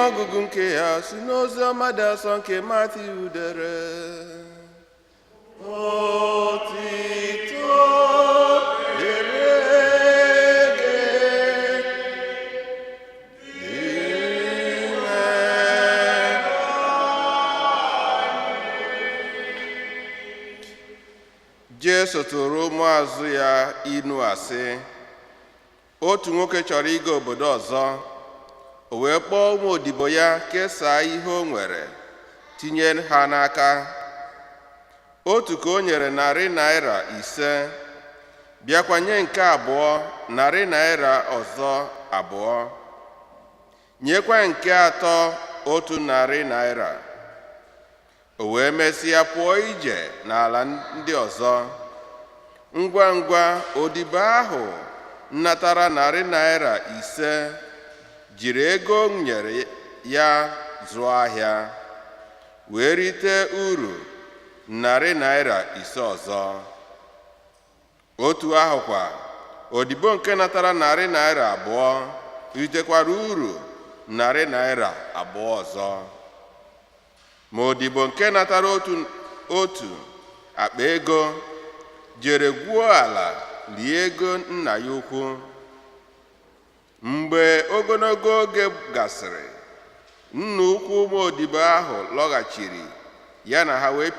Ọgụgụ nke ya si n'ozi ọma dị asọ nke Matiu dere. Otito dịrị gị, Dinwe. Jesu tụrụ ụmụazụ ya inu a sị, otu nwoke chọrọ ịga obodo ọzọ, o wee kpọọ ụmụ odibo ya kesaa ihe o nwere tinye ha n'aka. Otu ka o nyere ₦5, bịakwa nye nke abụọ ₦2 ọzọ, nyekwa nke atọ ₦100. O wee mesịa pụọ ije n'ala ndị ọzọ. Ngwa ngwa odibo ahụ natara ₦5 jiri ego o nyere ya zụọ ahịa, wee rite uru ₦5 ọzọ. Otu ahụkwa odibo nke natara ₦2 ritekwara uru ₦2 ọzọ. Ma odibo nke natara otu akpa ego jere gwuo ala lie ego nna ya ukwu. Mgbe ogologo oge gasịrị, nna ukwu ụmụ odibo ahụ lọghachiri, ya na ha wee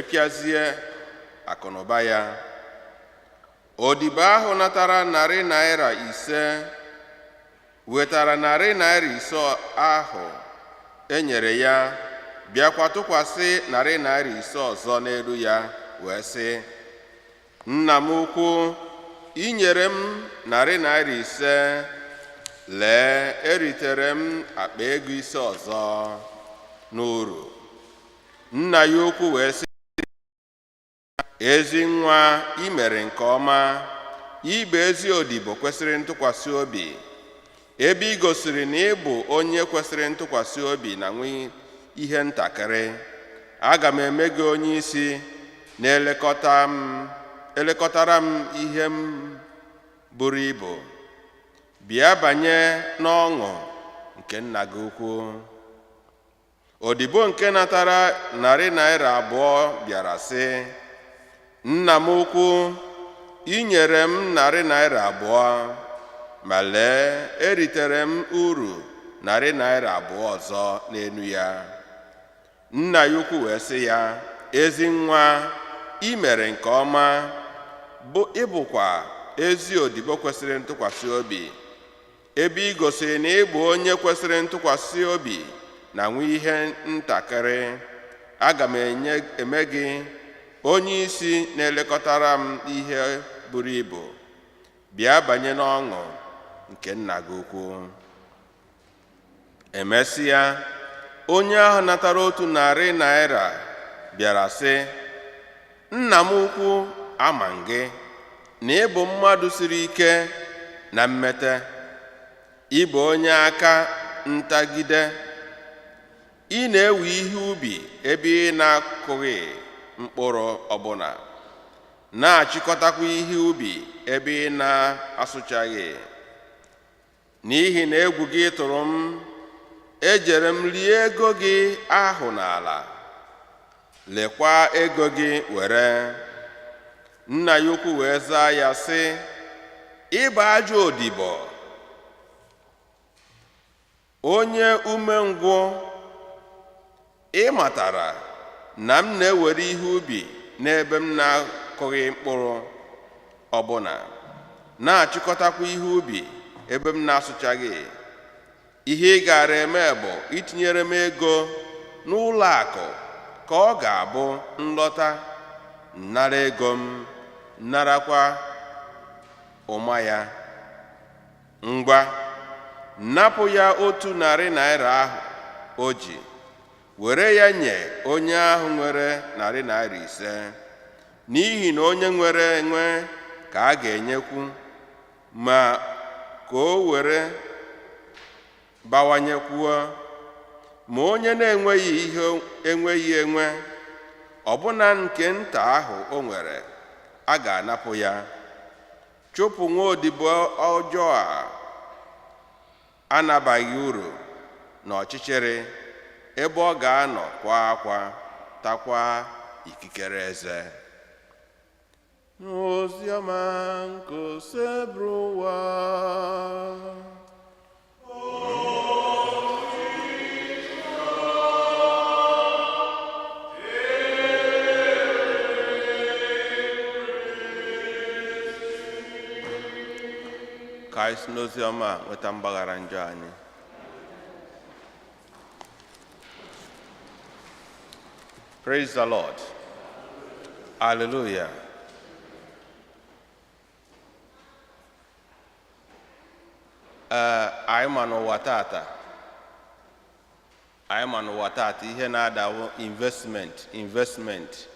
pịazie akụnụba ya. Odibo ahụ natara ₦5 wetara ₦5 ahụ e nyere ya, bịakwa tụkwasị ₦5 ọzọ n'elu ya, wee sị, nna m ukwu, ị nyere m ₦5, lee eritere m akpa ego 5 ọzọ n'uru. Nna ya ukwu wee sị, ezi nwa, ị mere nke ọma, ị bụ ezi odibo kwesịrị ntụkwasị obi. Ebe ị gosiri na ị bụ onye kwesịrị ntụkwasị obi na nwe ihe ntakịrị, aga m eme gị onye isi na-elekọta m, elekọtara m ihe m buru ibu. Bịa banye n'ọṅụ nke nna gị ukwu. Odibo nke natara ₦2 bịara sị, nna m ukwu, ị nyere m ₦2, ma lee eritere m uru ₦2 ọzọ n'elu ya. Nna ya ukwu wee sị ya, ezi nwa, ị mere nke ọma, bụ ịbụkwa ezi odibo kwesịrị ntụkwasị obi. Ebe ị gosiri na ị bụ onye kwesịrị ntụkwasị obi na nwe ihe ntakịrị, aga m eme gị onye isi na-elekọtara m ihe buru ibu. Bịa banye n'ọṅụ nke nna gị ukwu. Emesịa, onye ahụ natara ₦100 bịara sị, nna m ukwu, ama m gị na ị bụ mmadụ siri ike na mmete, ị bụ onye aka ntagide, ị na-ewe ihe ubi ebe ị na-akụghị mkpụrụ ọbụla, na-achịkọtakwa ihe ubi ebe ị na-asụchaghị. N'ihi na egwu gị tụrụ m, ejere m lie ego gị ahụ n'ala, lekwa ego gị were. Nna ya ukwu wee zaa ya sị, ị bụ ajọ odibo, onye umengwụ, ị matara na m na-ewere ihe ubi n'ebe m na-akụghị mkpụrụ ọbụla, na-achịkọtakwa ihe ubi ebe m na-asụchaghị. Ihe ị gaara eme bụ itinyere m ego n'ụlọ akụ ka ọ ga-abụ nlọta nnara ego m, narakwa ụma ya. Ngwa, napụ ya ₦100 ahụ o ji, were ya nye onye ahụ nwere ₦500, n'ihi na onye nwere enwe ka a ga-enyekwu, ma ka o were bawanyekwuo. Ma onye na-enweghị ihe enweghị enwe, ọbụna nke nta ahụ o nwere, a ga-anapụ ya. Chụpụ nwa odibo ọjọọ a anabaghị uru n'ọchịchịrị, ebe ọ ga-anọ kwa akwa, takwa ikikere eze. Oziọma nke Osebụrụwa. Ka anyị si n'oziọma a nweta mgbaghara njọ anyị. Praise the Lord. Hallelujah. Ee, anyị ma n'ụwa tata ihe na-adawo investment, investment.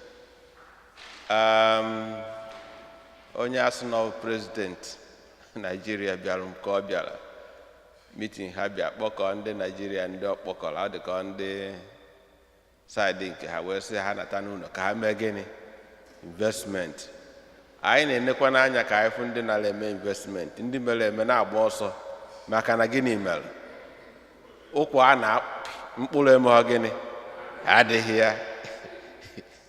Onye asị na ọ bụ president Naijiria bịara nke ọ bịara meeting, ha bịa kpọkọ ndị Naijiria, ndị ọkpọkọrọ ọ dịka ndị side nke ha, wee sị ha nata n'ụlọ ka ha mee gịnị? Investment. Anyị na-enekwa n'anya ka anyị fụ ndị nara eme investment, ndị mere eme na-agba ọsọ. Maka na gịnị mere? Ụkwa a na-apị mkpụrụ eme gịnị? Adịghị ya.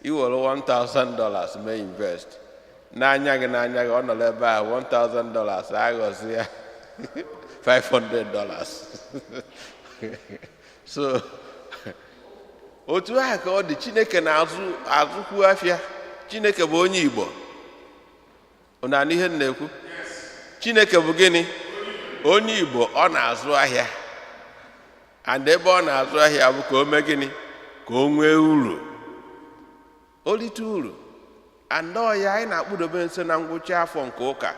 Iwere $1000 mee invest, n'anya gị ọ nọrọ ebe a, $1000 aghọzi ya $500. So otu ahụ ka ọ dị. Chineke na-azụ azụkwu afịa. Chineke bụ onye Igbo. Unu anụ ihe m na-ekwu? Chineke bụ gịnị? Onye Igbo. Ọ na-azụ ahịa, and ebe ọ na-azụ ahịa bụ ka o mee gịnị? Ka o nwee uru, o rite uru. And ọ ya anyị na-akpụdobe nso na ngwụcha afọ nke ụka.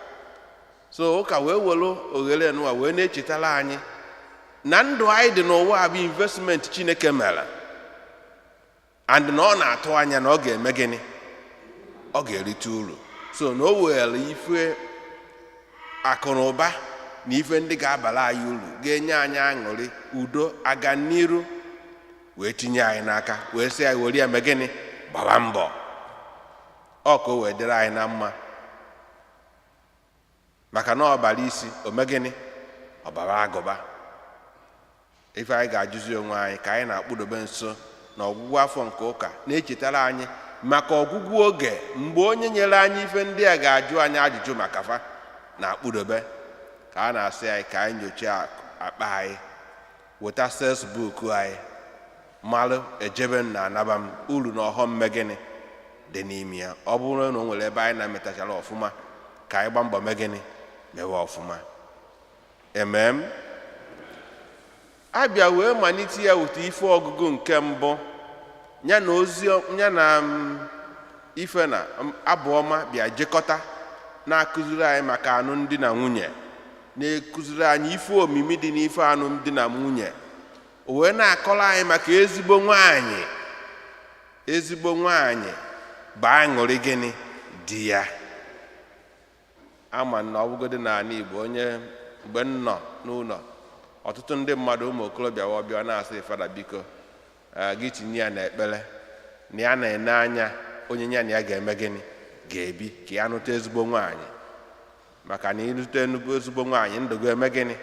So ụka wee were oghere nụwa wee na-echetara anyị na ndụ anyị dị n'ụwa bụ investment Chineke mere, and na ọ na-atụ anya na ọ ga-eme gịnị? Ọ ga-erite uru. So na o were ife akụ na ụba na ife ndị ga-abara anyị uru, ga-enye anyị aṅụrị, udo, aga n'iru, wee tinye anyị n'aka, wee sị anyị were ya mee gịnị? Gbaba mbọ, ọ ka o wee dịrị anyị na mma. Maka na ọbara isi ome gịnị? Ọbara agụba. Ife anyị ga-ajụzi onwe anyị, ka anyị na-akpụdobe nso na ọgwụgwụ afọ nke ụka, na-echetara anyị maka ọgwụgwụ oge, mgbe onye nyere anyị ife ndị a ga-ajụ anyị ajụjụ maka fa, na-akpụdobe ka a na-asị anyị ka anyị nyochaa akpa anyị, weta sales book anyị, malụ ejebe m na anaba m, uru na ọghọm mme gịnị dị n'ime ya. Ọ bụrụ na o nwere ebe anyị na-emetachara ọfụma, ka anyị gbaa mbọ mee gịnị? Mewe ọfụma. Emem abịa wee malite ya wute ife ọgụgụ nke mbụ ya na ozi ya na ife na abụ ọma bịa jekọta, na-akụziri anyị maka alụmdi na nwunye, na-ekụziri anyị ife omimi dị n'ife alụmdi na nwunye. O wee na-akọrọ anyị maka ezigbo nwanyị. Ezigbo nwanyị bụ aṅụrị gịnị? Di ya. Ama na ọ bụgodị n'ala Igbo, onye mgbe m nọ n'ụlọ, ọtụtụ ndị mmadụ, ụmụ okorobịa, ọbịa na-asị, "Fada, biko, gị tinye ya n'ekpere na ya na-ene anya onye ya na ya ga-eme gịnị? Ga-ebi, ka ya nụta ezigbo nwaanyị." Maka na ịnụta ezigbo nwaanyị, ndụ gị eme gịnị?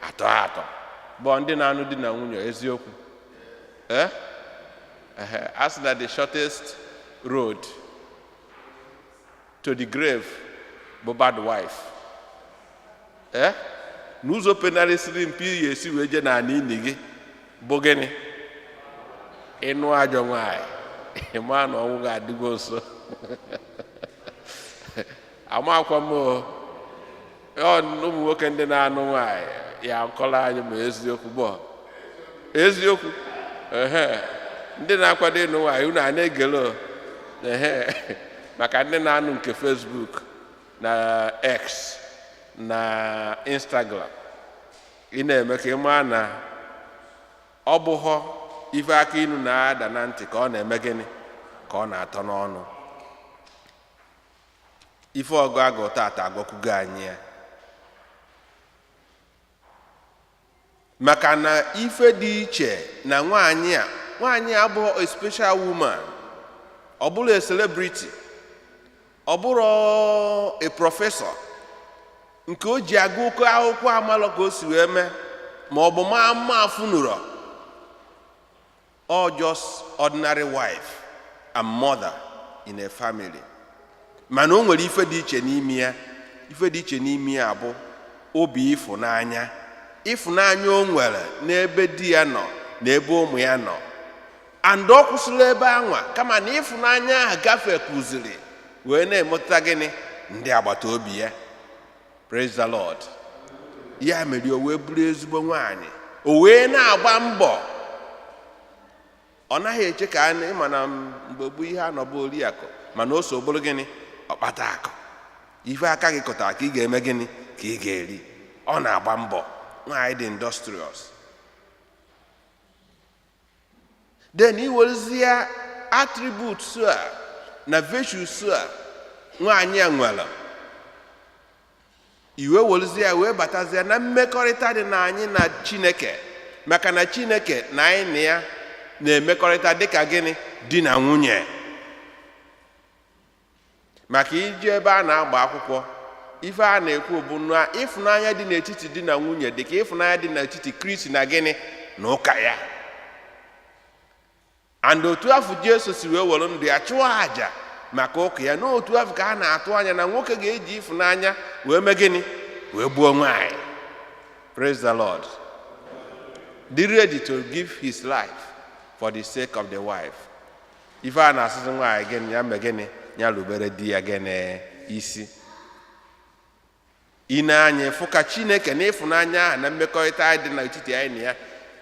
Atọ atọ. Bụ ndị na-anụ di na nwunye, eziokwu, ee, ehe, a sị na the shortest road to the grave bụ bad wife. Ee, n'ụzọ penarịsịrị mpe ị ga-esi wee jee n'ala ili gị bụ gịnị? Ịnụ ajọ nwaanyị. Ịma na ọnwụ ga-adịgo nso. Amakwa m o. Ọ ụmụ nwoke ndị na-anụ nwaanyị ya akọrọ anyị ma eziokwu bụ eziokwu. Ehe, ndị na-akwado ịnụ nwaanyị, unu a na-egele o. Ehe, maka ndị na-anụ nke Facebook na X na Instagram, ị na-eme ka ị maa na ọ bụghọ ife aka inu na-ada na ntị ka ọ na-eme gịnị? Ka ọ na-atọ n'ọnụ. Ife ọgụ agụ tata agwakwugo anyị ya, maka na ife dị iche na nwaanyị a, nwaanyị a abụghị a special woman, ọ bụrụ a celebrity, ọ bụrụ a professor nke o ji agụ oke akwụkwọ, amalọ ka o si wee mee. Ma ọ bụ maa mma afụnurọ. Or just ordinary wife and mother in a family, mana o nwere ife dị iche n'ime ya. Ife dị iche n'ime ya bụ obi ịfụnanya, ịfụnanya o nwere n'ebe di ya nọ na ebe ụmụ ya nọ. And ọ kwụsịrị ebe anwa, kama na ịfụnanya ahụ gafe kụziri wee na-emetụta gịnị? Ndị agbata obi ya. Praise the Lord. Ya mere o wee bụrụ ezigbo nwaanyị, o wee na-agba mbọ. Ọ naghị eche ka a ịma na mgbe gboo ihe anọbụ oriakụ, mana o so bụrụ gịnị? Ọkpata akụ. Ife aka gị kụtara ka ị ga-eme gịnị? Ka ị ga-eri. Ọ na-agba mbọ. Nwaanyị dị industrious. Then iwerezie attributes a na virtues a nwaanyị a nwere, iwe werezie ya wee batazie na mmekọrịta dị na anyị na Chineke, maka na Chineke na anyị na ya na-emekọrịta dịka gịnị? Di na nwunye. Maka iji ebe a na-agba akwụkwọ, ife a na-ekwu bụ na ịfụnanya dị n'etiti di na nwunye dị ka ịfụnanya dị n'etiti Kristi na gịnị? Na ụka ya. And otu afọ Jesu si wee were ndụ ya chụọ àjà maka ụka ya, n'otu afọ ka a na-atụ anya na nwoke ga-eji ịfụnanya wee mee gịnị? Wee gbuo nwaanyị. Praise the Lord. Dị ready to give his life for the sake of the wife. Ife a na-asịsị nwaanyị gịnị? Ya mee gịnị? Ya rubere di ya gịnị? Isi. Ine anya fụ ka Chineke na ịfụnanya ahụ na mmekọrịta anyị dị n'etiti anyị na ya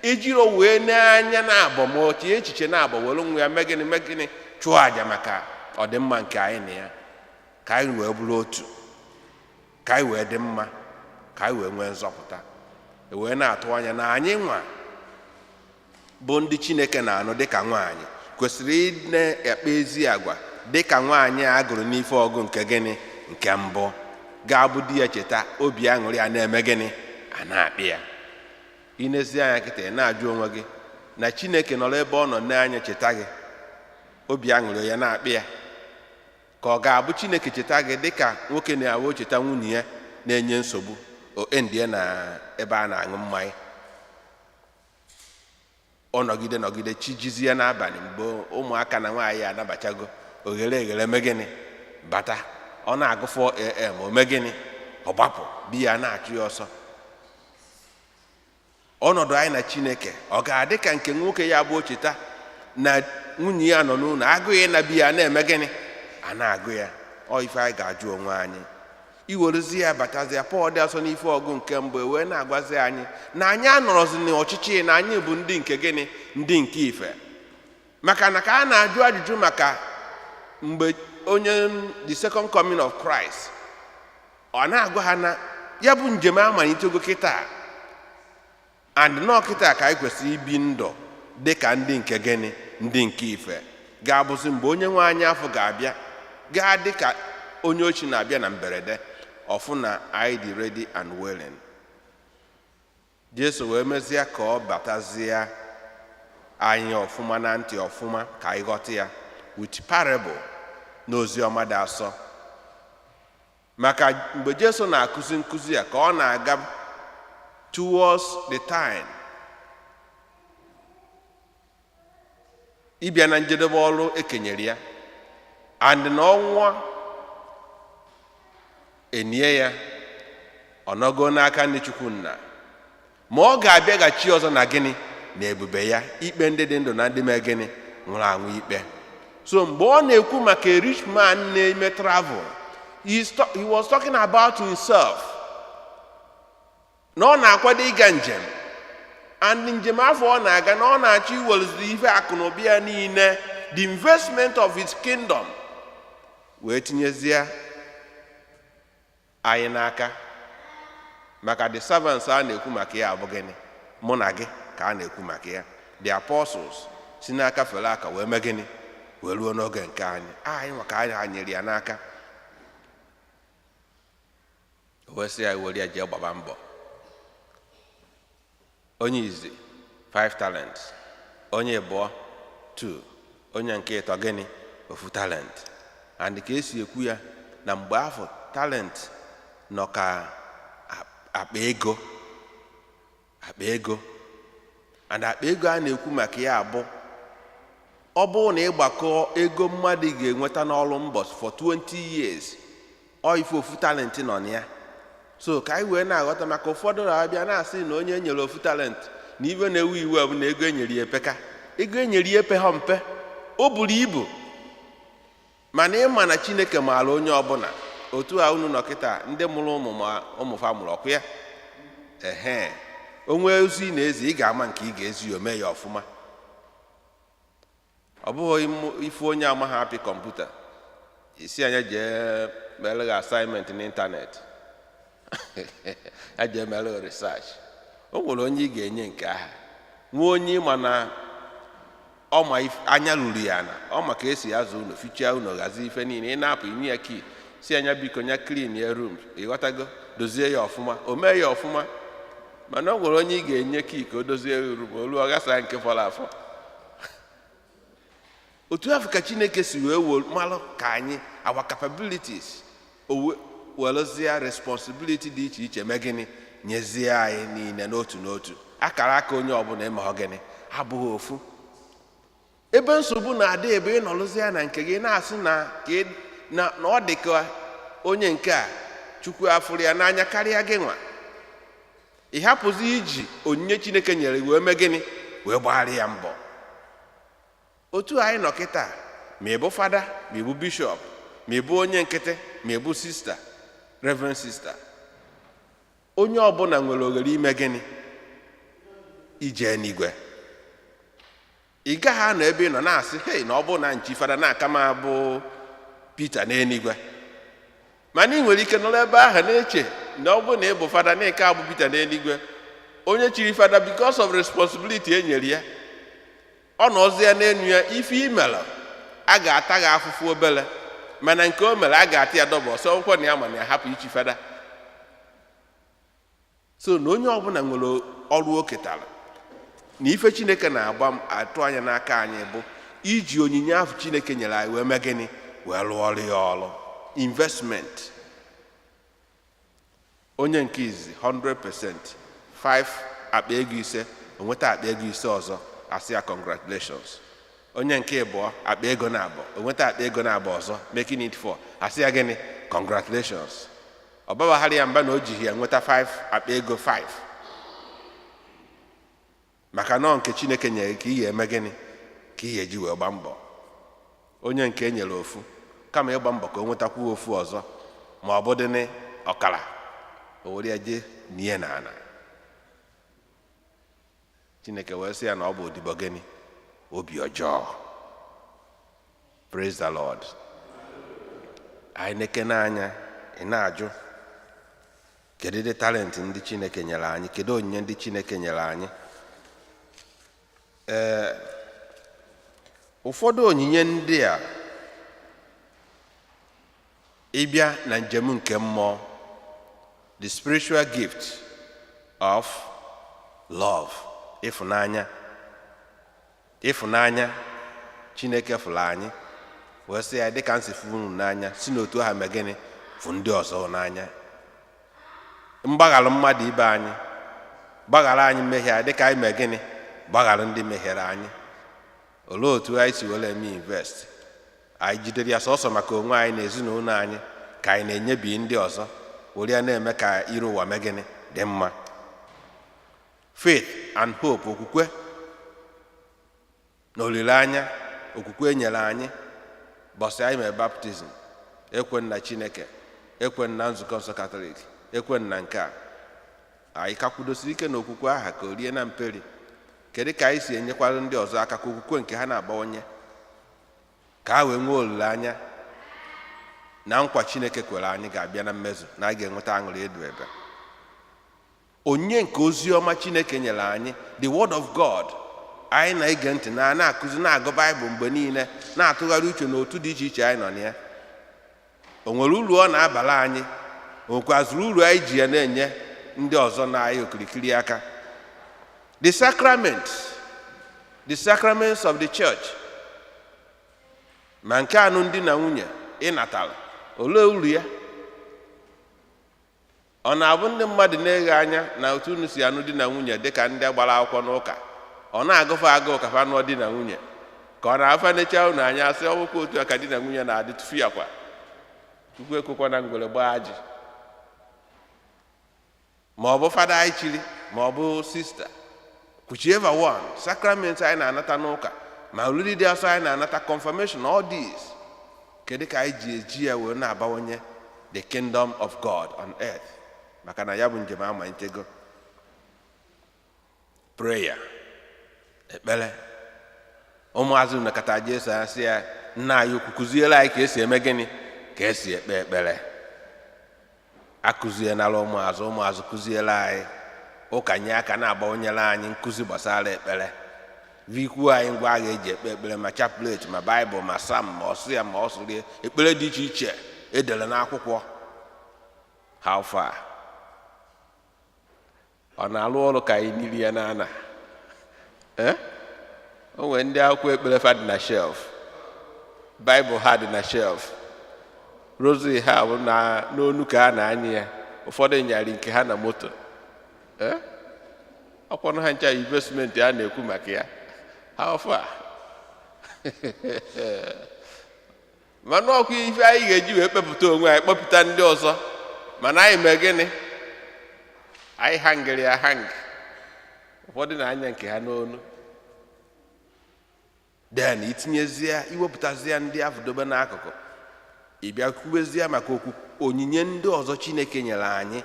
ejiro wee n'anya na abọ ma ochie echiche na abọ were nwa ya mee gịnị? Mee gịnị? Chụọ àjà maka ọdịmma nke anyị na ya, ka anyị wee bụrụ otu, ka anyị wee dị mma, ka anyị wee nwee nzọpụta. E wee na-atụ anya na anyị nwa bụ ndị Chineke na-anụ dịka nwaanyị kwesịrị ị na-ekpe ezi agwa dịka nwaanyị a gụrụ n'ife ọgụ nke gịnị? Nke mbụ, ga-abụ di ya cheta, obi aṅụrị a na-eme gịnị? A na-akpị ya. Inezi anya kịta, ị na-ajụ onwe gị na Chineke nọrọ ebe ọ nọ n'anya cheta gị, obi aṅụrị ya na-akpị ya, ka ọ ga-abụ Chineke cheta gị dịka nwoke na-awụ cheta nwunye ya na-enye nsogbu, o endie na ebe a na-aṅụ mmanya, ọ nọgide nọgide chi jizie n'abalị, mgbe ụmụaka na nwaanyị ya anabachago, oghere eghere eme gịnị? Bata. Ọ na-agụ 4 a.m., o mee gịnị? Ọ gbapụ. Di ya na-achụ ya ọsọ. Ọnọdụ anyị na Chineke, ọ ga-adị ka nke nwoke ya bụ ocheta na nwunye ya nọ n'ụlọ, agụghị na bi ya na-eme gịnị? A na-agụ ya. Ọ ife anyị ga-ajụ onwe anyị. Iwerezi ya batazi ya, Pọl dị asọ n'ife ọgụ nke mbụ wee na-agwazi anyị na anyị anọrọzi n'ọchịchị, na anyị bụ ndị nke gịnị? Ndị nke ife. Maka na ka a na-ajụ ajụjụ maka mgbe onye the second coming of Christ, ọ na-agwa ha na ya bụ njem amalitego kịta, and nọọ kịta ka anyị kwesịrị ibi ndụ dị ka ndị nke gịnị? Ndị nke ife. Ga-abụzi mgbe onye nwe anyị afọ ga-abịa, gaa dị ka onye ochi na-abịa na mberede, ọfụ na anyị dị ready and willing. Jesu wee mezie ka ọ batazie anyị ọfụma na ntị ọfụma, ka anyị ghọta ya with parable na ozi ọma dị asọ. Maka mgbe Jesu na-akụzi nkụzi ya, ka ọ na-aga towards the time ịbịa na njedebe ọrụ ekenyere ya, and na ọnwa enie ya, ọ nọgo n'aka ndị Chukwu nna, ma ọ ga-abịaghachi ọzọ na gịnị? Na ebube ya, ikpe ndị dị ndụ na ndị mee gịnị? Nwụrụ anwụ ikpe. So mgbe ọ na-ekwu maka a rich man na-eme travel, he was talking about himself, na ọ na-akwado ịga njem, and njem afọ ọ na-aga na ọ na-achọ iwerezi ife akụ na ụba ya niile, the investment of his kingdom, wee tinyezie anyị n'aka. Maka the servants a na-ekwu maka ya abụ gịnị? Mụ na gị ka a na-ekwu maka ya. The apostles si n'aka fere aka wee mee gịnị? Wee ruo n'oge nke anyị. Anyị maka anyị ha nyere ya n'aka, o wee sị ya were ya jee gbaba mbọ. Onye izi 5 talents, onye abụọ 2, onye nke ịtọ gịnị? Ofu talent. And ka esi ekwu ya na mgbe afọ talent nọ ka akpa ego. Akpa ego, and akpa ego a na-ekwu maka ya bụ, ọ bụrụ na ịgbakọ ego mmadụ ga-enweta n'ọrụ mbọsị for 20 years, ọ ife ofu talent nọ na ya. So ka anyị wee na-aghọta, maka ụfọdụ na-abịa na-asị na onye e nyere ofu talent na iwe na-ewu iwe bụ na ego enyere ya epeka. Ego enyere ya epe ha mpe, o buru ibu. Mana ịma na Chineke maara onye ọbụla. Otu a unu nọ kịta, ndị mụrụ ụmụ, ma ụmụ fa mụrụ ọkụ ya, ehe, onwe ozi ị na-ezi, ị ga-ama nke ị ga-ezi ya, ome ya ọfụma. Ọ bụghị ife onye amaghị apị kọmputa, isi anya jee mere gị assignment n'ịntanetị, ya jee mere gị research. O nwere onye ị ga-enye nke ahụ, nwee onye ịma na ọma anya ruru ya, na ọ ma ka esi azụ ụlọ, fichaa ụlọ, ghazie ife niile. Ị na-apụ, inye ya key, si anya, biko, nya clean ya room, ịghọtago, dozie ya ọfụma, o mee ya ọfụma. Mana o nwere onye ị ga-enye key ka o dozie ya room, olu ọ ghasaa nke fọrọ afọ. Otu afọ ka Chineke si wee malụ ka anyị, our capabilities, o werezie responsibility dị iche iche mee gịnị? Nyezie anyị niile n'otu n'otu. Akara aka onye ọbụla emehọ gịnị? Abụghị ofu. Ebe nsogbu na-adị, ebe ị nọrụzie na nke gị na-asị na ka na ọ dị ka onye nke a, Chukwu afụrụ ya n'anya karịa gị nwa, ị hapụzi iji onyinye Chineke nyere wee mee gịnị? Wee gbagharị ya mbọ. Otu anyị nọ kịta, ma ị bụ fada, ma ị bụ bishọp, ma ị bụ onye nkịtị, ma ị bụ sista, reverend sista, onye ọbụla nwere oghere ime gịnị? Ije n'igwe. Ị gaghị anọ ebe ị nọ na-asị, "Hei, na ọ bụrụ na nchi fada na-aka m abụ Pita n'eluigwe." Mana ị nwere ike nọrọ ebe ahụ na-eche na ọ bụrụ na ị bụ fada na ike abụ Pita n'eluigwe. Onye chiri fada, because of responsibility e nyere ya, ọ nọzi ya n'enu ya. Ife imere, a ga-ata gị afụfụ obere, mana nke o mere, a ga-ata ya double. Ọsọ akwụkwọ na ya, ma na ya hapụ ichi fada. So na onye ọbụla nwere ọrụ o ketara na ife Chineke na-agba m atụ anya n'aka anyị bụ iji onyinye ahụ Chineke nyere anyị wee mee gịnị? Wee rụọ ọrụ ya, ọrụ investment. Onye nke izizi, 100%, 5 akpa ego ise, o nweta akpa ego ise ọzọ, asị ya congratulations. Onye nke ịbụọ, akpa ego na abụọ, o nweta akpa ego na abụọ ọzọ, making it 4, asị ya gịnị? Congratulations. Ọ babaghara ya mba na o jighị ya nweta 5 akpa ego 5, maka nọọ nke Chineke nyere ka ị ga-eme gịnị? Ka ị ga-eji wee gba mbọ. Onye nke e nyere ofu, kama ịgba mbọ ka o nwetakwuo ofu ọzọ, ma ọ bụ dịnị ọkara, o were ya jee nie na ana. Chineke wee sị ya na ọ bụ odibo gịnị? Obi ọjọọ. Praise the Lord. Anyị na-ekene anya, ị na-ajụ, kedu dị talent ndị Chineke nyere anyị? Kedu onyinye ndị Chineke nyere anyị? Ee, ụfọdụ onyinye ndị a, ịbịa na njem nke mmụọ, the spiritual gift of love, ịfụnanya. Ịfụnanya Chineke fụrụ anyị wee sị ya, dịka m si fụ unu n'anya, si n'otu ha mee gịnị? Fụ ndị ọzọ n'anya. Mgbaghara mmadụ ibe anyị, gbaghara anyị mmehie anyị dịka anyị mee gịnị? Gbaghara ndị mehiere anyị. Olee otu anyị si were eme invest? Anyị jidere ya sọsọ maka onwe anyị na ezinụlọ anyị, ka anyị na-enyebi ndị ọzọ, were ya na-eme ka iru ụwa mee gịnị? Dị mma. Faith and hope, okwukwe na olileanya. Okwukwe e nyere anyị bọsị anyị mere baptism, ekwe na Chineke, ekwe na Nzukọ Nsọ Katọlik, ekwe na nke a, anyị ka kwudosiri ike na okwukwe aha ka o rie na mperi. Kedu ka anyị si enyekwara ndị ọzọ aka ka okwukwe nke ha na-abawanye, ka ha wee nwee olileanya na nkwa Chineke kwere anyị ga-abịa na mmezu, na anyị ga-enweta aṅụrị edu ebe? Onyinye nke ozi ọma Chineke nyere anyị, the word of God, anyị na-ege ntị na na-akụzi, na-agụ Baịbụl mgbe niile, na-atụgharị uche n'otu dị iche iche anyị nọ na ya, o nwere uru ọ na-abara anyị? O nwekwaziri uru anyị ji ya na-enye ndị ọzọ na-anyị okirikiri aka? The sacraments, the sacraments of the church, ma nke anụ ndị na nwunye ị natara, olee uru ya? Ọ na-abụ ndị mmadụ na-eghe anya na otu unu si anụ di na nwunye dịka ndị gbara akwụkwọ n'ụka, ọ na-agụfe agụụ ka fa nụọ di na nwunye, ka ọ na-afa necha unu anya sị ọbụkwa otu a ka di na nwunye na-adị tufu ya kwa. Chukwu ekwekwa na ngwere gbaa ajị. Ma ọ bụ fada anyị chiri, ma ọ bụ sista, whichever one, sacrament anyị na-anata n'ụka, ma oriri dị asọ anyị na-anata, confirmation, all these, kedu ka anyị ji eji ya wee na-abawanye the kingdom of God on earth? Maka na ya bụ njem amalitego. Prayer, ekpere. Ụmụazụ nakọta Jesu, asị ya, "Nna anyị ukwu, kụziere anyị ka esi eme gịnị, ka esi ekpe ekpere." Akụzienala ụmụazụ, ụmụazụ kụziere anyị. Ụka nye aka na-agbawanyere anyị nkụzi gbasara ekpere, vikwuo anyị ngwa agha eji ekpe ekpere, ma chaplet, ma baịbụl, ma psalm, ma ọsụ ya, ma ọ sụrie ekpere dị iche iche edere n'akwụkwọ. How far ọ na-alụ ọrụ ka anyị niri ya n'ana? Eh? O nwere ndị akwụkwọ ekpere fa dị na shelf, baịbụl ha dị na shelf, rosary ha bụ na n'onu ka a na-anya ya. Ụfọdụ nyarị nke ha na moto. Eh? Ọkwanụ ha ncha investment a na-ekwu maka ya. How far? Mana ọkụ ife anyị ga-eji wee kpepụta onwe anyị, kpọpụta ndị ọzọ, mana anyị mee gịnị? Anyị hangịrị ya hang. Ụfọdụ na-anya nke ha n'onu. Then itinyezie, iwepụtazie ndị afọ dobe n'akụkụ, ị bịa kwubezie maka okwu onyinye ndị ọzọ Chineke nyere anyị,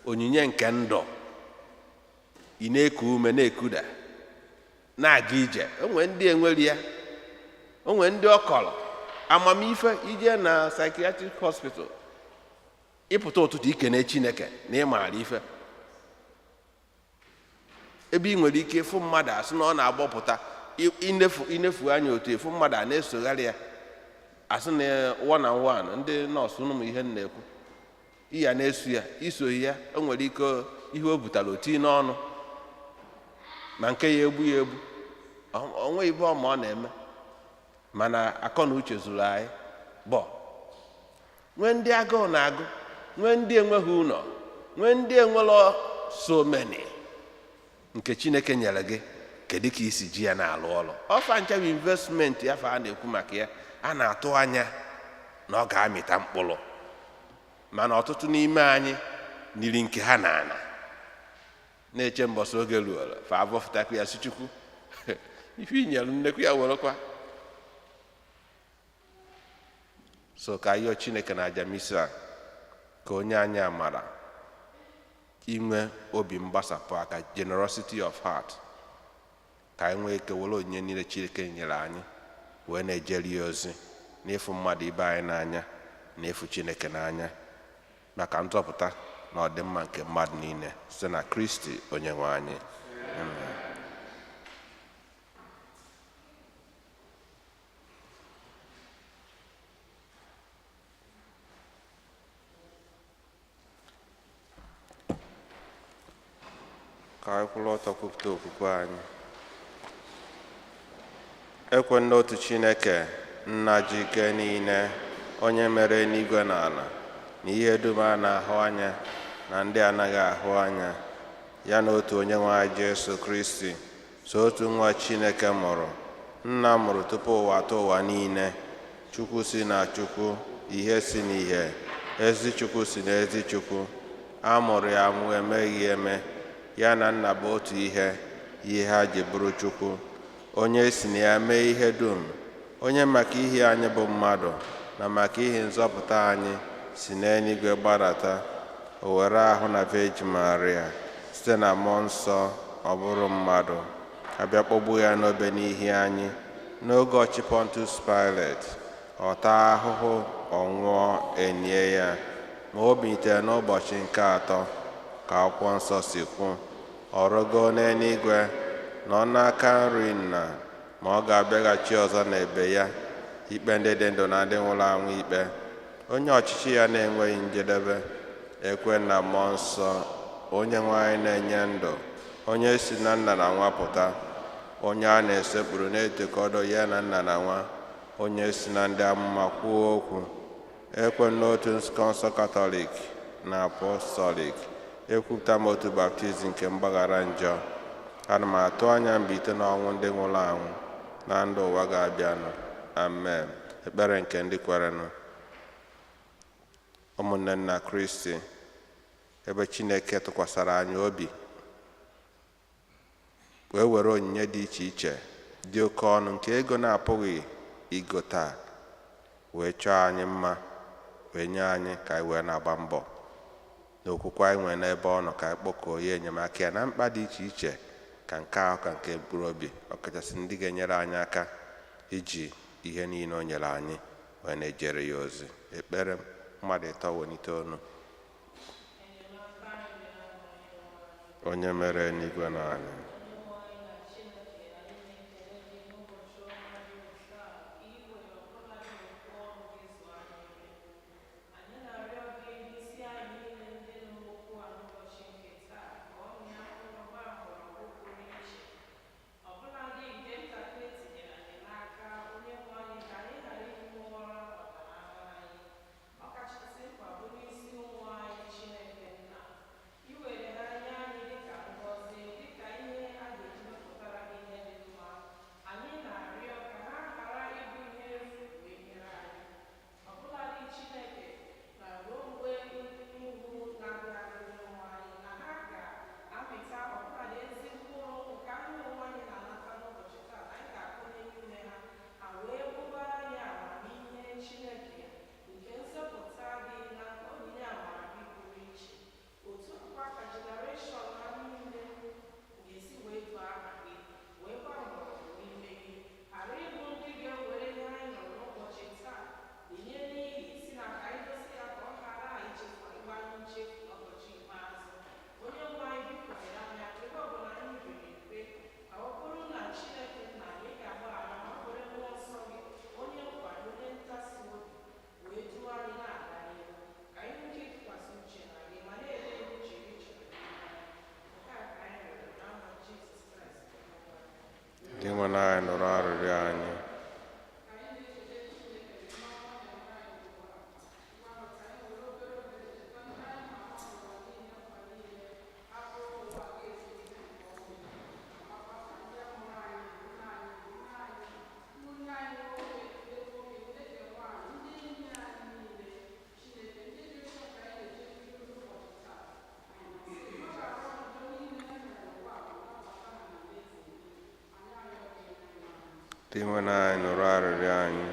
onyinye nke ndụ. Ị na-eku ume, na-ekuda, na-aga ije. Onwe ndị enwere ya, onwe ndị ọ kọrọ amamife ije na psychiatric hospital. Ịpụta ụtụtụ, ikene Chineke na ị maara ife. Ebe ị nwere ike ịfụ mmadụ, asị na ọ na-agbọpụta, inefu inefu anya otu efu mmadụ a na-esogharị ya, asị na one on one, ndị nọọsụ ụmụ ihe m na-ekwu, iya na-eso ya, isoghị ya, o nwere ike ihe o butere oti n'ọnụ, ma nke ya egbu ya egbu. Onwe ibe ọma ọ na-eme, mana akọ na uche zuru anyị bọ. Nwee ndị agụụ na-agụ, nwee ndị enweghị ụlọ, nwee ndị enwero. So many nke Chineke nyere gị, kedu ka isi ji ya na-alụ ọrụ? Ọfa ncha bụ investment afọ a na-ekwu maka ya, a na-atụ anya na ọ ga-amịta mkpụrụ. Mana ọtụtụ n'ime anyị niri nke ha na-ana na-eche mbọsị oge ruola fa abọfụtakwa ya, si Chukwu, ife inyere nnekwu ya werekwa. So ka ayọ Chineke na aja misa ka onye anyị amara inwe obi mgbasapụ aka, generosity of heart, ka anyị nwee ike were onyinye niile Chineke nyere anyị wee na-ejeri ya ozi n'ịfụ mmadụ ibe anyị n'anya na ịfụ Chineke n'anya, maka nzọpụta na ọdịmma nke mmadụ niile, site na Kristi onye nwe anyị. Amen. Ka anyị kwụrụ ọtọ kwupụta okwukwe anyị. Ekwe n'otu Chineke, Nna ji ike niile, onye mere eluigwe na ala na ihe dum a na-ahụ anya na ndị anaghị ahụ anya, ya na otu onye nwe anyị Jesu Kristi, so otu nwa Chineke mụrụ, Nna mụrụ tupu ụwa atọ ụwa niile, Chukwu si na Chukwu, ihe si n'ihe, ezi Chukwu si na ezi Chukwu, a mụrụ ya amụ, emeghị eme, ya na Nna bụ otu ihe, ihe ha ji bụrụ Chukwu, onye si na ya mee ihe dum, onye maka ihe anyị bụ mmadụ na maka ihe nzọpụta anyị si n'eluigwe gbadata, o were ahụ na Virgin Maria, site na mmụọ nsọ ọ bụrụ mmadụ, abịa kpọgbuo ya n'obe n'ihi anyị n'oge ọchị Pontius Pilate, ọ taa ahụhụ, ọ nwụọ, enie ya, ma o bilitere n'ụbọchị nke atọ ka akwụkwọ nsọ si kwu, ọ rọgoo n'eluigwe, nọ n'aka nri Nna, ma ọ ga-abịaghachi ọzọ n'ebe ya ikpe ndị dị ndụ na ndị nwụrụ anwụ ikpe, onye ọchịchị ya na-enweghị njedebe. Ekwe na mmụọ nsọ, onye nwe anyị na-enye ndụ, onye si na Nna na Nwa pụta, onye a na-esekpuru na-etokọdo ya na Nna na Nwa, onye si na ndị amụma kwuo okwu. Ekwe n'otu nzukọ nsọ Katọlik. Na Apọstọlik. Ekwupụta m otu baptizim nke mgbaghara njọ. Ana m atụ anya mbilite n'ọnwụ ndị nwụrụ anwụ na ndụ ụwa ga-abịanụ. Amen. Ekpere nke ndị kwerenụ. Ụmụnne nna Kristi, ebe Chineke tụkwasara anyị obi wee were onyinye dị iche iche dị oke ọnụ nke ego na-apụghị igote wee chọọ anyị mma, wee nye anyị ka anyị wee na-agba mbọ n'okwukwe anyị nwere n'ebe ọ nọ, ka anyị kpọkuo ya enyemaka ya na mkpa dị iche iche, ka nke ahụ ka nke mkpụrụ obi, ọkachasị ndị ga-enyere anyị aka iji ihe niile o nyere anyị wee na-ejere ya ozi. Ekpere mmadụ ịtọ welite ọnụ. Onye mere eluigwe na ala, Dị nwe anyị, nụrụ arịrịọ anyị. Dị nwe anyị, nụrụ arịrịọ anyị.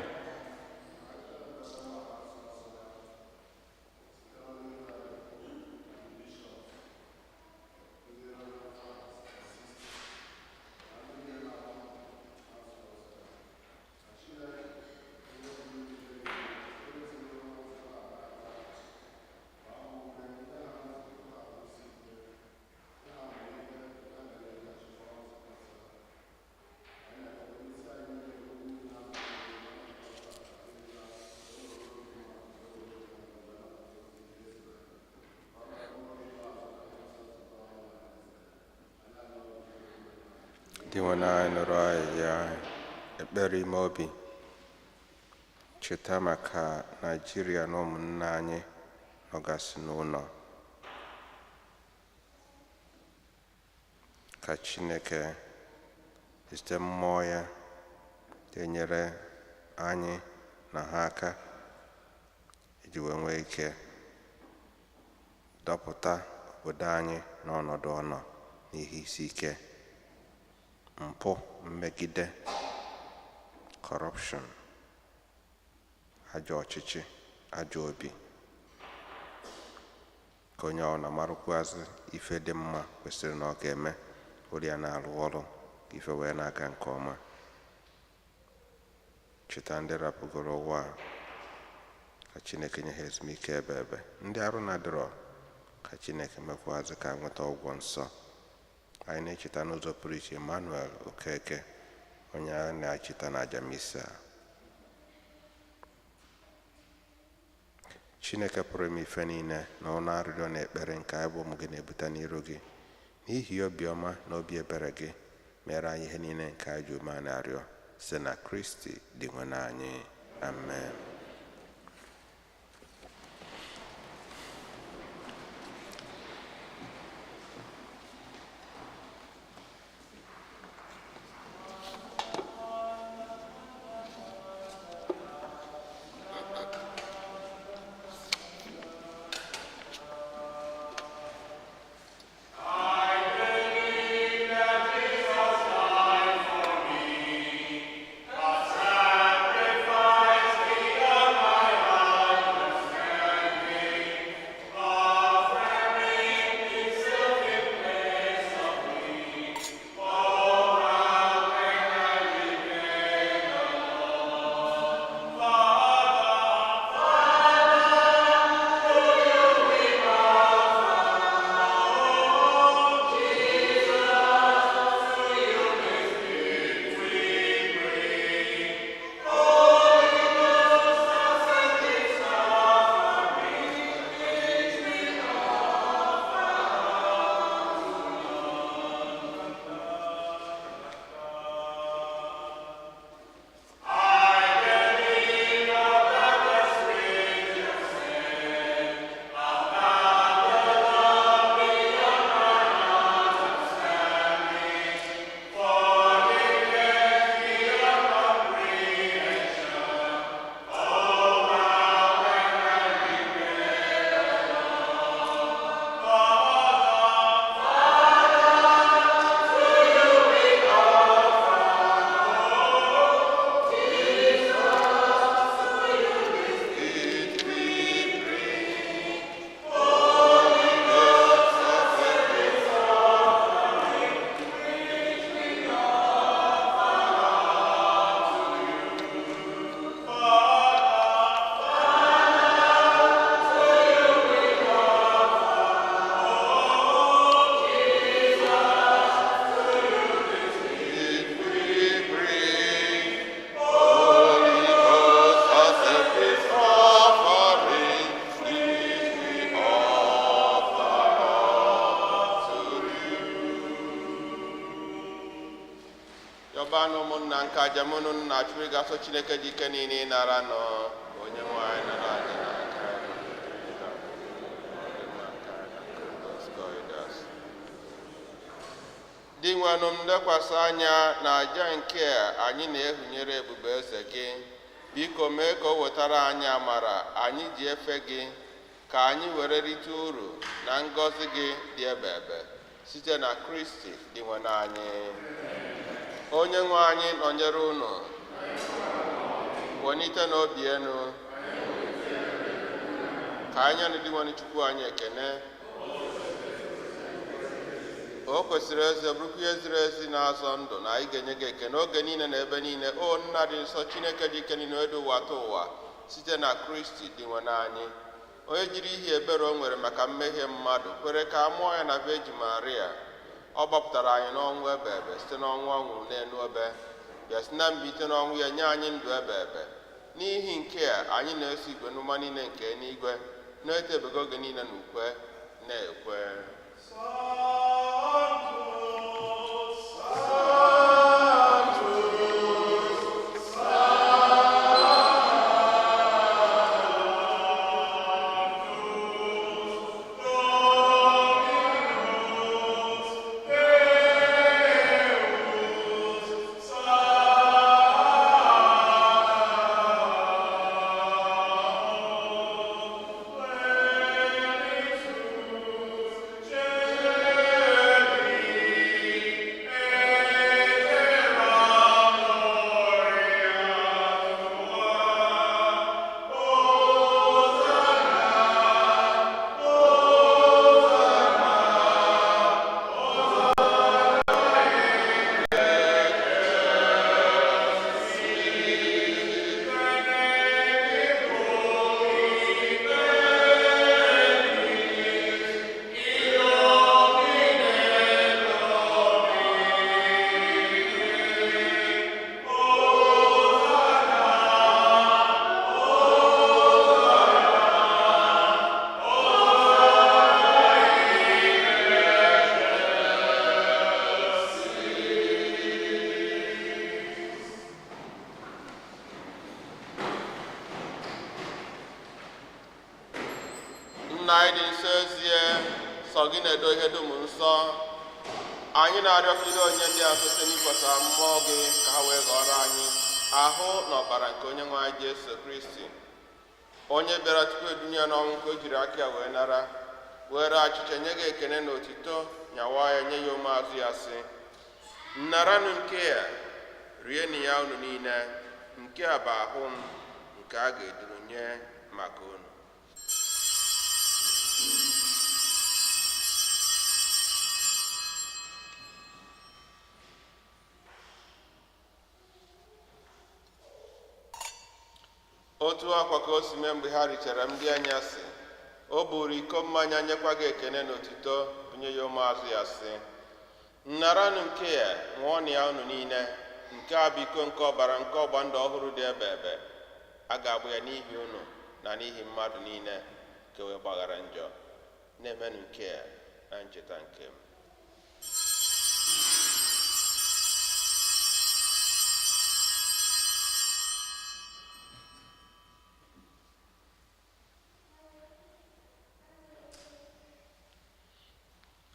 Dị nwe anyị, nụrụ arịrịọ anyị. Ekpere ime obi. Cheta maka Naịjirịa na ụmụnne anyị nọgasị n'ụlọ. Ka Chineke site mmụọ ya enyere anyị na ha aka iji wee nwee ike dọpụta obodo anyị n'ọnọdụ ọ nọ n'ihe isi ike, mpụ, mmegide, kọrọpshọn, ajọ ọchịchị, ajọ obi. Ka onye ọ na-amarụkwazị ife dị mma kwesịrị na ọ ga-eme, ori ya na-arụ ọrụ ka ife wee na-aga nke ọma. Cheta ndị rapụgoro ụwa, ka Chineke nye ha ezumike ebe ebe. Ndị arụ na-adịrọ, ka Chineke mekwazị ka nweta ọgwụ nsọ. Anyị na-echeta n'ụzọ pụrụ iche Emmanuel Okeke, onye a na-achịta na aja misa. Chineke pụrụ ime ife niile na ọnụ arịrịọ na ekpere nke anyị bụ ụmụ gị na-ebute n'iru gị, n'ihi obiọma na obi ebere gị, mere anyị ihe niile nke anyị ji ume na-arịọ site na Kristi dị nwe anyị. Amen. Yọbanụ ụmụnna nke aja mụ na unu na-achụrụ ịga-asọ Chineke dị ike niile ịnara nọ onye nwe anyị nara aja n'aka ya. Dị nwenụ m lekwasị anya na aja nke a anyị na-ehunyere ebube eze gị. Biko mee ka o wetara anyị amara anyị ji efe gị, ka anyị were rite uru na ngọzi gị dị ebe ebe site na Kristi dị nwenụ anyị. Onye nwe anyị nọnyere unu. Welite n'obi enu. Ka anyị na dị nwenụ Chukwu anyị ekene. O kwesịrị eze bụrụkwa ihe ziri ezi na-azọ ndụ na anyị ga-enye gị ekene oge niile na ebe niile, o nna dị nsọ, Chineke dị ike niile, edu ụwa ta ụwa, site na Kristi dị nwenụ anyị, onye jiri ihe ebere o nwere maka mmehie mmadụ kwere ka a mụọ ya na Virgin Maria. Ọ gbapụtara anyị n'ọnwụ ebe ebe site n'ọnwụ ọ nwụrụ n'elu obe, bịa si na mbilite n'ọnwụ ya nye anyị ndụ ebe ebe. N'ihi nke a anyị na-eso igwe n'ụma niile nke eluigwe na-etebego oge niile na ukwe na-ekwe. Nna anyị dị nsọ ezie, sọ gị na-edo ihe dum nsọ. Anyị na-arịọ ka ire onye ndị a site n'ikwesa mmụọ gị ka ha wee ghọrọ anyị ahụ na ọbara nke onye nwe anyị Jesu Kristi, onye bịara tupu edunye ya n'ọnwụ nke o jiri aka ya wee nara, were achịcha nye gị ekene na otito, nyawa ya nye ya ụmụazụ ya sị: naranụ nke a, rienụ ya unu niile, nke a bụ ahụ m nke a ga-eduru nye maka unu. Otu akwa ka o si mee mgbe ha richara ndị anyasị, o buru iko mmanya nyekwa gị ekene na otito, bunye ya ụmụazụ ya sị: naranụ nke a, ṅụọnụ ya unu niile, nke a bụ iko nke ọbara nke ọgba ndụ ọhụrụ dị ebe ebe, a ga-agba ya n'ihi unu na n'ihi mmadụ niile ka e wee gbaghara njọ. Na-emenụ nke a na ncheta nke m.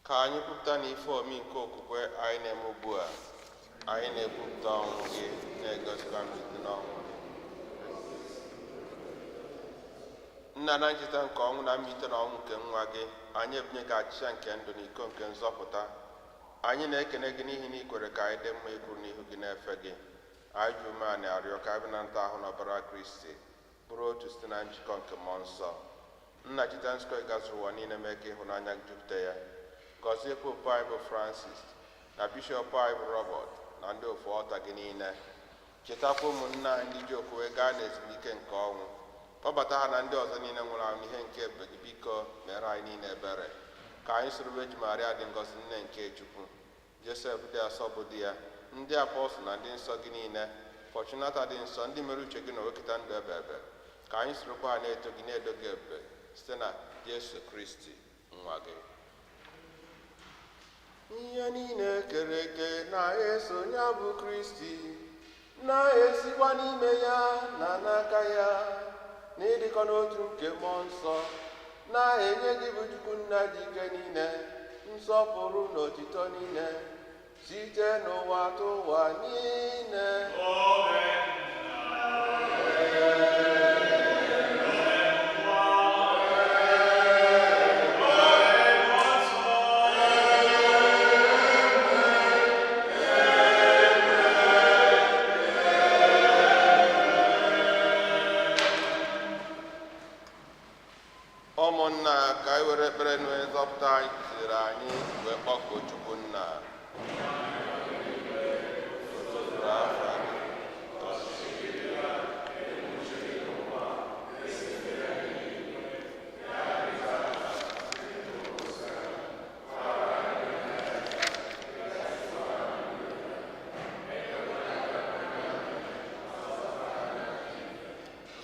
Ka anyị kwupụta na ife omi nke okwukwe anyị na-eme ugbu a, anyị na-ekwupụta ọnwụ gị na-egosikwa mbilite n'ọnwụ gị. Nna, na ncheta nke ọnwụ na mbilite n'ọnwụ nke nwa gị, anyị ebunye gị achịcha nke ndụ na iko nke nzọpụta. Anyị na-ekene gị n'ihi na ị kwere ka anyị dị mma ikwuru n'ihu gị na-efe gị. Anyị ji umeala arịọ ka anyị na nta ahụ na ọbara Kristi bụrụ otu site na njikọ nke mmụọ nsọ. Nna, cheta nzukọ ị gazuru ụwa niile, mee ka ịhụnanya gị jupụta ya. Gọzie Popu anyị bụ Francis na Bishọp anyị bụ Robert na ndị ofu ọta gị niile. Chetakwa ụmụnna anyị ndị ji okwukwe gaa n'ezumike nke ọnwụ, kpọbata ha na ndị ọzọ niile nwụrụ anwụ n'ihe nke ebube gị. Biko mere anyị niile ebere, ka anyị soro Virgin Maria dị ngọzi, nne nke Chukwu, Josef dị asọ bụ di ya, ndị apọstụl na ndị nsọ gị niile, Fortunata dị nsọ, ndị mere uche gị na owekịta ndụ ebe ebe, ka anyị sorokwa ha na-eto gị na-edo gị ebube site na Jesu Kristi nwa gị. Ihe niile kere eke na-eso ya bụ Kristi, na-esikwa n'ime ya na n'aka ya, n'ịdịkọ n'otu nke Mmụọ Nsọ, na-enye gị bụ Chukwu Nna dị ike niile, nsọpụrụ na otito niile, site n'ụwa tụ ụwa niile. Ụmụnna, ka anyị were ekpere na onye nzọpụta anyị kụziri anyị wee kpọkuo Chukwu Nna. Tozuru afọ gị.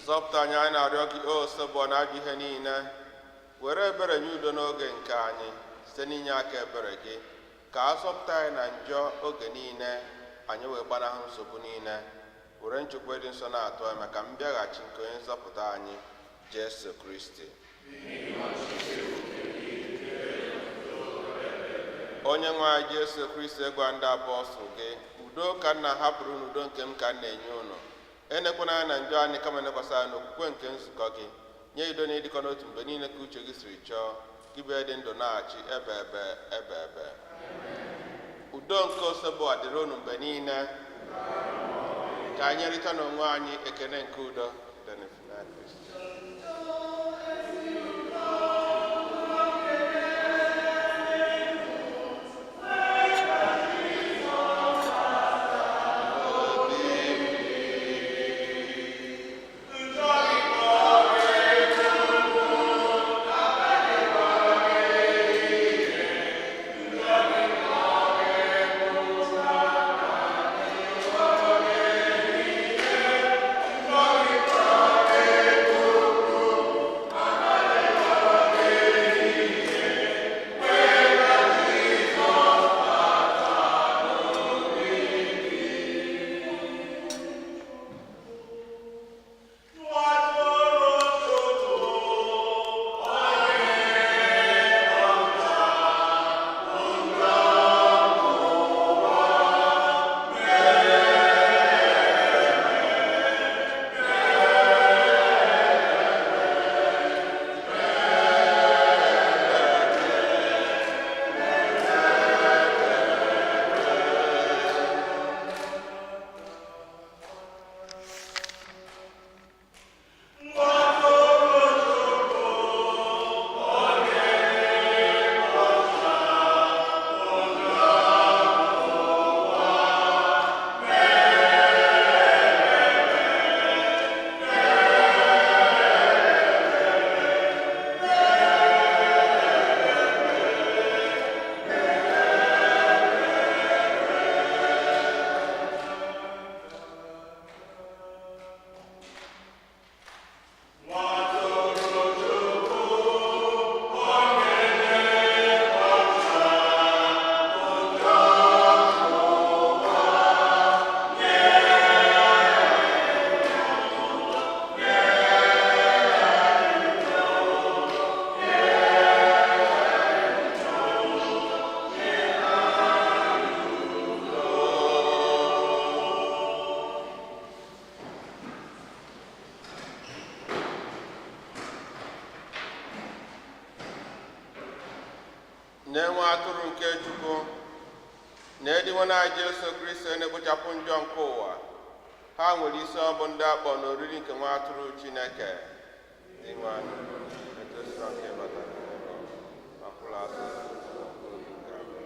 Zọpụta anyị, anyị na-arịọ gị, o Osebụọ na ajọ ihe niile, were ebere nye udo n'oge nke anyị site n'inye aka ebere gị, ka a zọpụta anyị na njọ oge niile, anyị wee gbanahụ nsogbu niile, were nchekwa dị nsọ na-atụ anyị maka mbịaghachi nke onye nzọpụta anyị, Jesu Kristi. Onye nwe anyị Jesu Kristi, gwa ndị apọstụl gị, udo ka nna hapụrụ unu, udo nke m ka m na-enye unu. Enekwana anya na njọ anyị, kama nekwasị anya n'okwukwe nke nzukọ gị. Nye udo na ịdịkọ n'otu mgbe niile ka uche gị siri chọọ, gị bụ dị ndụ na-achị ebe ebe ebe ebe. Udo nke Osebụa dịrị unu mgbe niile. Ka anyị rịta n'onwe anyị ekene nke udo. Udo na ịfụnanya Kristi. Na-enwe atụrụ nke Chukwu na-ediwe na Jesu Kristi na-ekpochapụ njọ nke ụwa. Ha nwere isi ọbụ ndị akpọ n'oriri nke nwa atụrụ Chineke. Dinwanụ, etosira nke bata n'ụlọ, ma kwụrụ azụ obi nke abụọ.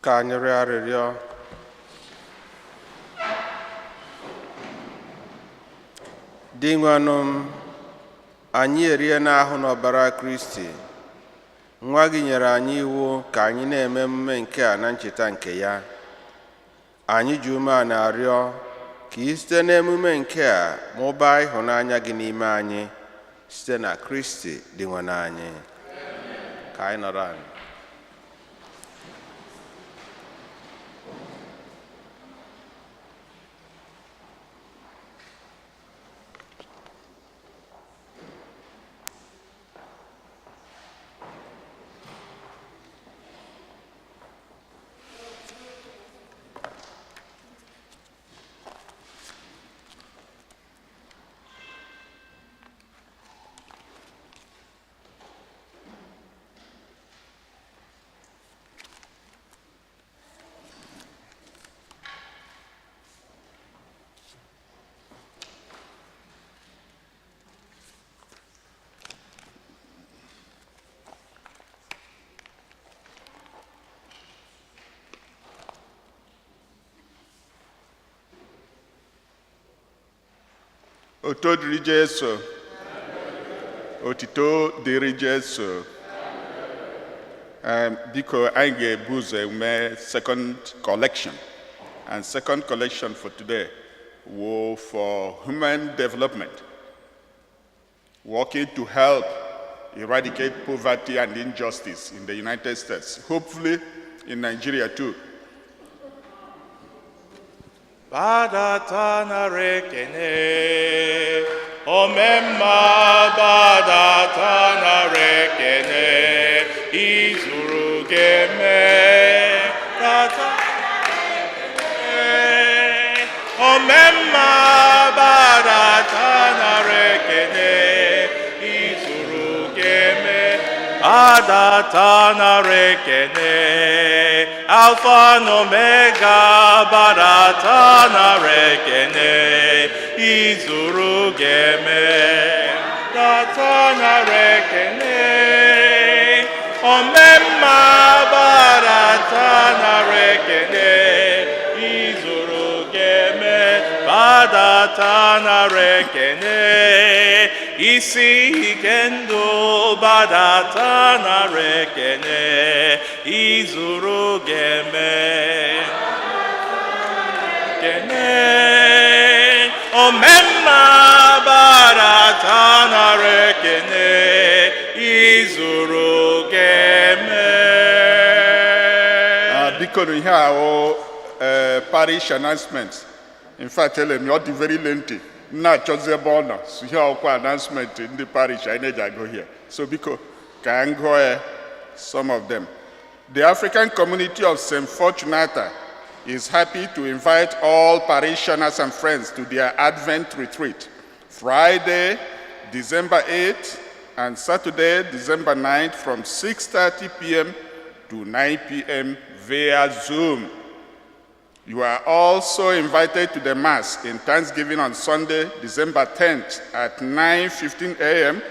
Ka anyị rịọ arịrịọ. Dinwenụ m, anyị erie n'ahụ n'ọbara Kristi nwa gị nyere anyị iwu ka anyị na-eme emume nke a na ncheta nke ya. Anyị ji umeala arịọ ka ị site n'emume nke a mụbaa ịhụnanya gị n'ime anyị, site na Kristi Dinwenụ anyị. Ka anyị nọrọ anyị. Oto dịrị Jesu. Otito dịrị Jesu. Biko, anyị ga-ebu ụzọ eme second collection. And second collection for today wo for human development, working to help eradicate poverty and injustice in the United States, hopefully in Nigeria too. Gbadata nara ekene, omemma, gbadata nara ekene, izuru ga-eme. Gbadata ekene, omemma, gbadata nara ekene, izuru ga-eme. Gbadata nara ekene, Alpha and Omega, gbadata nara ekene, izuru ga-eme. Gbadata nara ekene, omemma, gbadata nara ekene, izuru ga-eme. Gbadata nara ekene, isi ike ndụ, gbadata nara ekene, izuru ga-eme. Kene, omemma, gbadata nara ekene, izuru ga-eme. Biko nụ, ihe a wụ parish announcement. In fact, ele m ọ dị very lengthy. M na-achọzi ebe ọ nọ. So ihe ọkwa announcement ndị parish anyị na-eji agụ here. So biko, ka m gụọ ya some of them. The African community of St. Fortunata is happy to invite all parishioners and friends to their Advent retreat, Friday, December 8th, and Saturday, December 9th, from 6:30 p.m. to 9 p.m. via Zoom. You are also invited to the Mass in Thanksgiving on Sunday, December 10th at 9:15 a.m.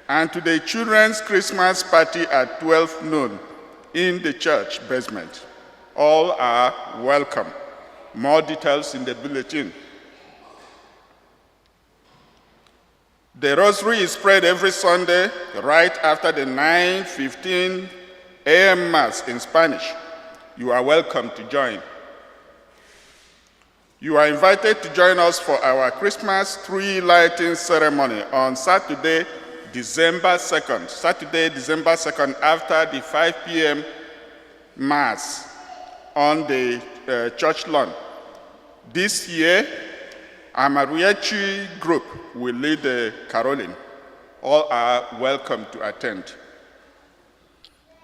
and to the children's Christmas party at 12 noon in the church basement. All are welcome. More details in the bulletin. The rosary is prayed every Sunday right after the 9:15 a.m. Mass in Spanish. You are welcome to join. You are invited to join us for our Christmas tree lighting ceremony on Saturday, December 2nd. Saturday, December 2nd, after the 5 p.m. Mass on the church lawn. This year, our mariachi group will lead the caroling. All are welcome to attend.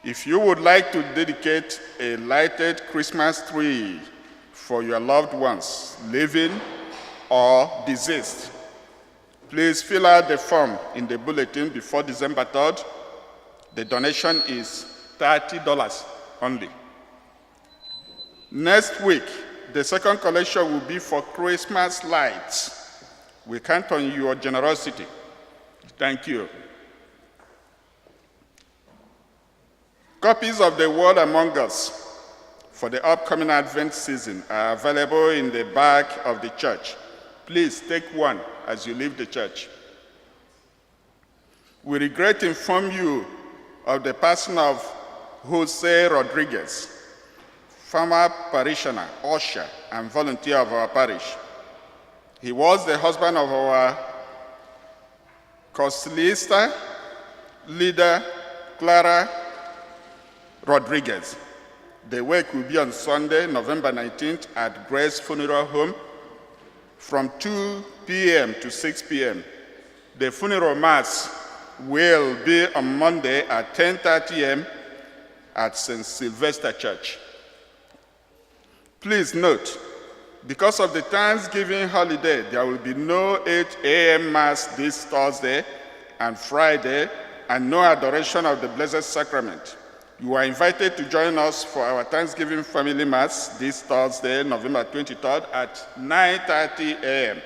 If you would like to dedicate a lighted Christmas tree for your loved ones, living or deceased, please fill out the form in the bulletin before December 3rd. The donation is $30 only. Next week, the second collection will be for Christmas lights. We count on your generosity. Thank you. Copies of The World Among Us For the upcoming Advent season are available in the back of the church. Please take one as you leave the church. We regret to inform you of the passing of Jose Rodriguez, former parishioner, usher, and volunteer of our parish. He was the husband of our Coslista leader, Clara Rodriguez. The wake will be on Sunday, November 19th at Grace Funeral Home from 2 p.m. to 6 p.m. The funeral mass will be on Monday at 10:30 a.m. at St. Sylvester Church. Please note, because of the Thanksgiving holiday, there will be no 8 a.m. Mass this Thursday and Friday and no adoration of the Blessed Sacrament. You are invited to join us for our Thanksgiving Family Mass this Thursday, November 23rd at 9:30 a.m.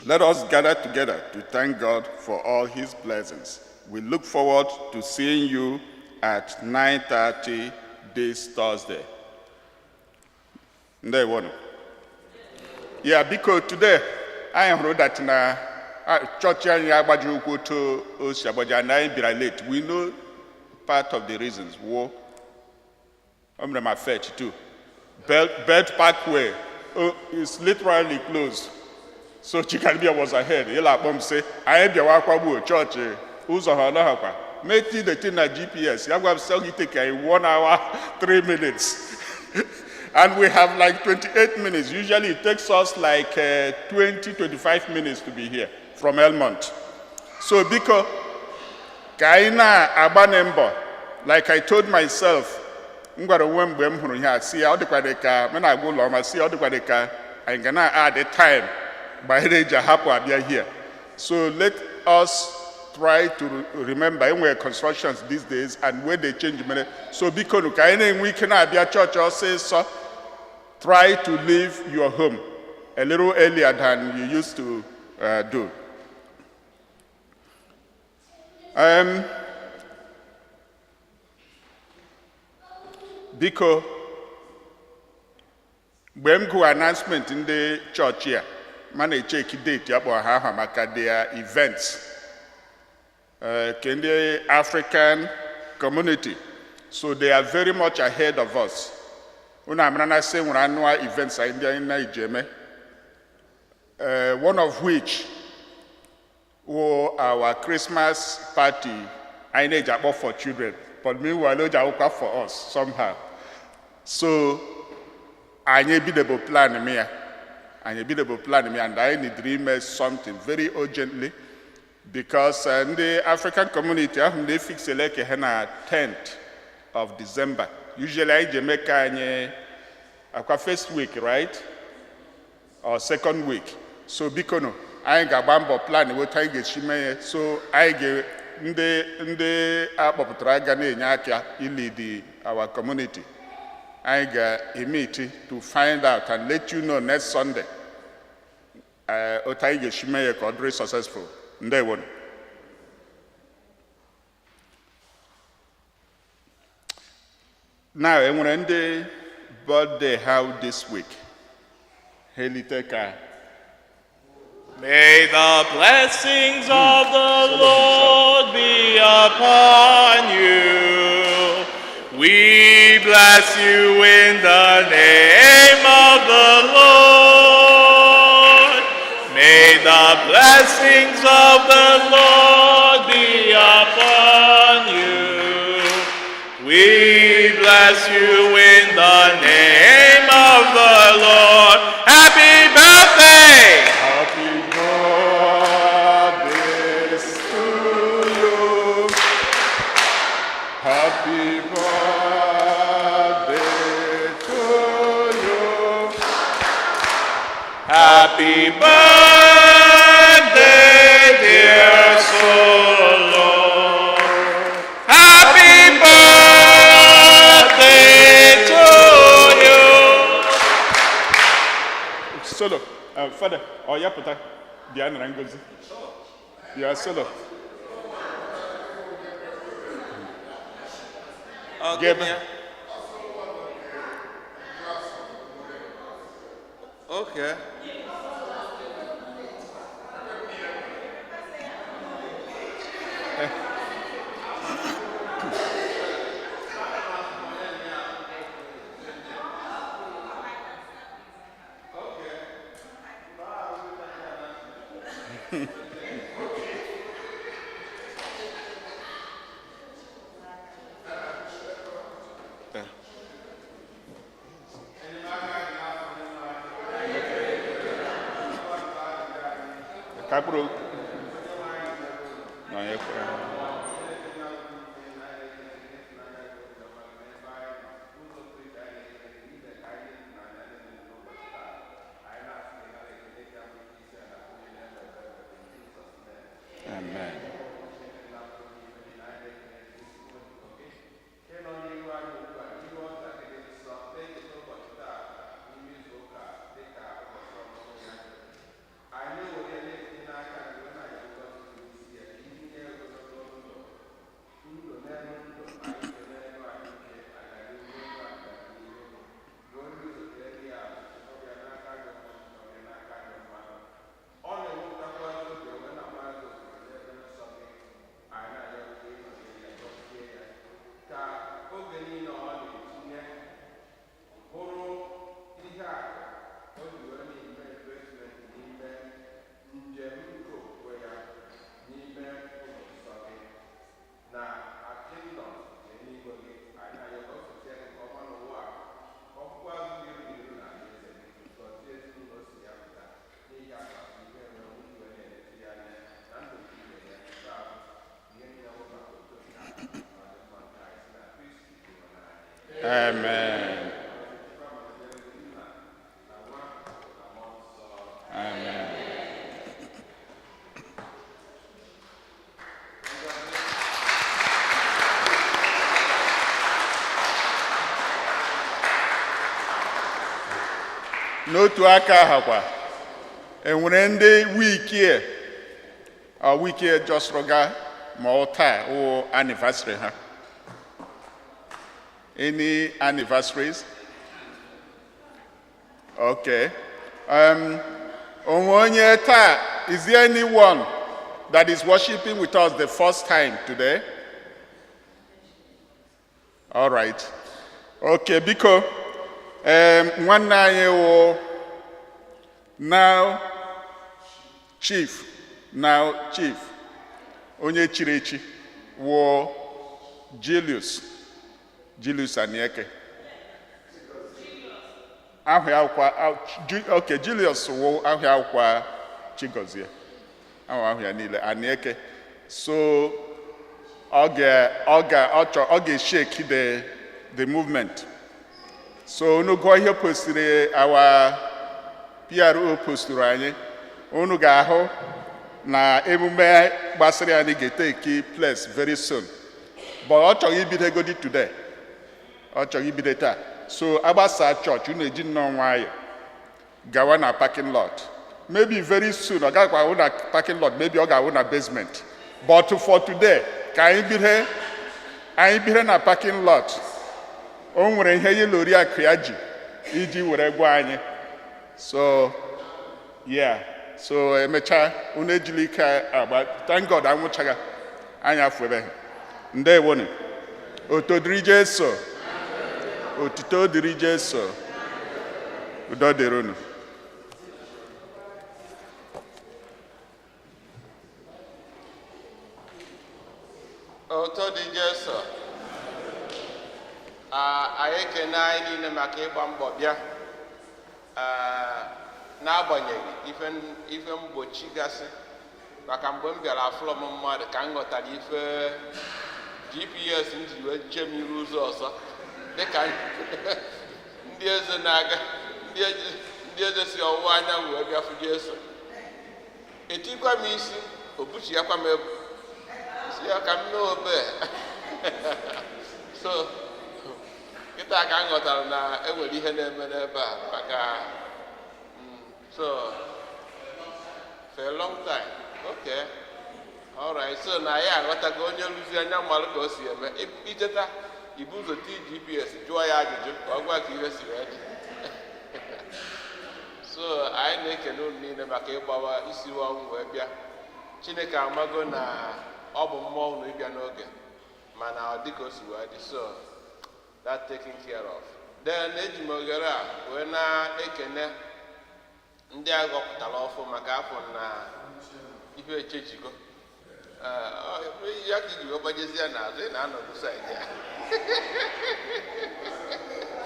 Let us gather together to thank God for all his blessings. We look forward to seeing you at 9:30 this Thursday. Ndewonu. Yeah, biko, today anyị hụrụ that na chọọchị anyị agbaji ụkwụ otu o si agbaji and anyị bịara late. We know part of the reasons. Wo o mere m affect too. Belt Parkway, oh, is literally closed. So Chikadibia was ahead. Ịla akpọ m sị anyị bịawa akwagbuo chọọchị ụzọ ha ọnọghọkwa meti the thing na GPS ya gwa m sị ọ gị take anyị 1 hour 3 minutes and we have like 28 minutes. Usually it takes us like 20, 25 minutes to be here from Elmont. So biko, ka anyị na-agbanye mbọ, like I told myself, m gwara onwe m mgbe m hụrụ ihe a si ya ọ dịkwa dị ka m na-agwa ụlọ ọma si ya ọ dịkwa dị ka anyị ga na-add time gbanyere eji ahapụ abịa here. So let us try to remember enwere constructions these days and when they change mere. So biko nụ ka anyị na-enwe ike na-abịa chọọchị ọsịsọ. Try to leave your home a little earlier than you used to do. Biko, mgbe m gụrụ announcement ndị chọọchị a ma na-echeki date ya kpọrọ ha aha maka their events ke ndị African community, so they are very much ahead of us. Unu amara na sị nwere annual events anyị ndị anyị na-eji eme, one of which wụ our Christmas party anyị na-eji akpọ for children, but meanwhile o ji awụkwa for us somehow. So anyị ebidebo plan m ya, anyị ebidebo plan m ya, and anyị need ime something very urgently because ndị African community ahụ ndị fix eleke ha na 10th of December. Usually anyị ji eme ka anyị akwa first week, right, or second week. So biko nụ, anyị ga-agba mbọ plan wetu anyị ga-esi mee ya. So anyị ga ndị akpọpụtara aga na-enye aka ilead our community, anyị ga-emeet to find out and let you know next Sunday otu anyị ga-esi mee ya ka ọ dịrị successful. Ndewonu. Now enwere ndị birthday how this week ha elite ka May the blessings of the Lord be upon you. We bless you in the name of the Lord. May the blessings of the Lord be upon you. We bless you in the name of the Lord. Happy birthday! Happy birthday to you. Happy birthday to you. Happy birthday, dear Solo. Happy birthday to you. Solo, Father, ọ ya pụta bịa nara ngozi. Bịa, Solo. Ọ Gebe. gịnị ya? Okay. Ka mkpụrụ na ya kwere. Amen. Oge niile ọ na-etinye bụrụ ihe akụ o ji wee na-eme investment n'ime njem nke okwukwe ya n'ime ụlọ nsọ gị na kingdom nke eluigwe gị. Anyị na-ayọ ka ọ sosie gị nke ọma n'ụwa a, ka ọ fụkwa azụ gị iru n'iru na alaeze gị, gọzie ezinụlọ si ya pụta n'ihi akpa ihe nwere onye wee na-eleta ya anya na ndụ nke ibe ya. Nke a bụ ihe niile bụ maka otu nke a na ọdịmma nke anyị si na Kristi dị n'anya. Amen. Amen. N'otu aka ahụ kwa, enwere ndị wiki a wiki jọsụrụ ga ma ọ taa wụ anniversary ha. Any anniversaries? Okay. Onwe onye taa, is there anyone that is worshiping with us the first time today? All right. Okay, biko. Nwanne anyị wụ now chief, now chief, onye chiri echi wụ Julius, Julius Anieke. Ahụ ya kwa, okay, Julius wụ ahụ ya kwa Chigozie. Ahụ ya niile, Anieke. So, ọ ga, ọ ga, ọ chọ, ọ ga-shake the movement. So, unu gụọ ihe postiri our PRO posturu anyị, unu ga-ahụ na emume gbasara anyị ga-eteki place very soon. But ọ chọrọ ibido egodi today. Ọ chọrọ ibido taa. So agbasa chọọchị, unu eji nnọọ nwayọ gawa na parking lot. Maybe very soon, ọ gaghịkwa awụ na parking lot, maybe ọ ga-awụ na basement. But for today, ka anyị bido na parking lot. O nwere ihe ya oriakụ ya ji iji were gwa anyị. So, yeah. So emechaa, unu ejila ike agba. Thank God anwụchaghị anyị afụebeghị. Ndewonu. Oto dịrị Jesu. Otuto dịrị Jesu. Udo dịrị unu. Oto dị Jesu. Anyị ekene anyị niile maka ịgba mbọ bịa. N'agbanyeghị ife mgbochi gasị, maka mgbe m bịara afụlọ m mmadụ ka m ghọtara ife GPS m ji wee jee m iru ụzọ ọzọ, dịka ndị eze na-aga, ndị eze si ọwụwa anyanwụ wee bịa fụ Jesu. Etikwa m isi obuchighakwa m ebu si ya ka m mee obe. So kịta ka m ghọtara na enwere ihe na-eme n'ebe a maka so for a long time. Okay, all right. So na ya aghọtago onye rụzi anya mmalụ ka o si eme. Icheta Ibu ụzọ tii GPS jụọ ya ajụjụ ka ọ gwa ka ihe si wee dị. So anyị na-ekele unu niile maka ịgbawa isi ọnwụ wee bịa. Chineke amago na ọ bụ mmụọ unu ịbịa n'oge, mana ọ dị ka o si wee dị. So that taken care of. Then eji m oghere a wee na-ekene ndị a ghọpụtara ọfụ maka afọ na ife echejigo. Ee, ya ka iji wee gbajezie n'azụ, ị na-anọdụ side ya.